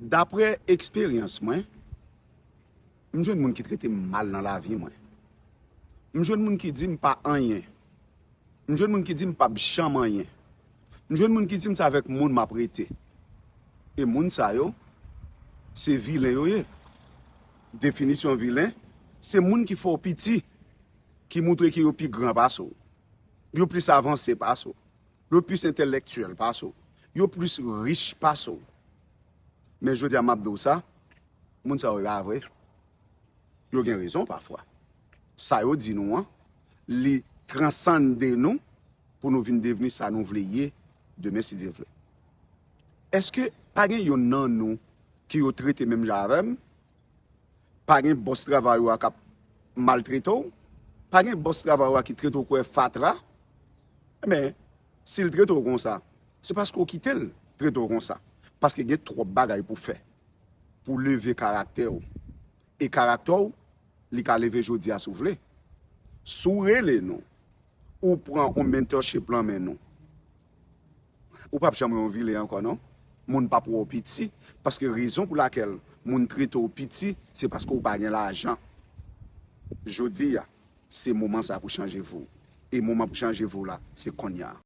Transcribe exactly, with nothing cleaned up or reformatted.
Daprè eksperyans mwen, m jwenn moun ki trete m mal nan lavi mwen. M jwenn moun ki di m pa anyen. M jwenn moun ki di m p ap janm anyen. M jwenn moun ki di m se avèk moun m ap rete. E moun sa yo, se vilen yo ye. Definisyon vilen, se moun ki fè w piti, ki moutre ke yo pi gran pase w. Yo plis avanse pase w. Yo plis entèlektyèl pase w. Yo plis rich pase w. Men jodi a m ap di w sa, moun sa yo e pa vre. Yo gen rezon pafwa. Sa yo di nou an, li transande nou pou nou vin devni sa nou vle ye demen si Dye vle. Èske pa gen youn nan nou ki yo trete menm jan avè m? Pa gen bòs travay ou a k ap maltrete w? Pa gen bòs travay ou a ki trete w kwè fatra? Men, si l trete w konsa, se paske w kite l trete w konsa. Paske gen twòp bagay pou fè, pou leve karaktè w. E karaktè w, li ka leve jodi a si w vle. Si w rele nou, ou pran yon mentorship lan men nou, ou p ap janm wè yon vilen ankò non. Moun p ap wè w piti, paske rezon pou lakèl moun trete w piti, se paske w pa gen lajan. Jodi a, se moman sa pou chanje vi w. E moman pou chanje vi w la, se kounye a.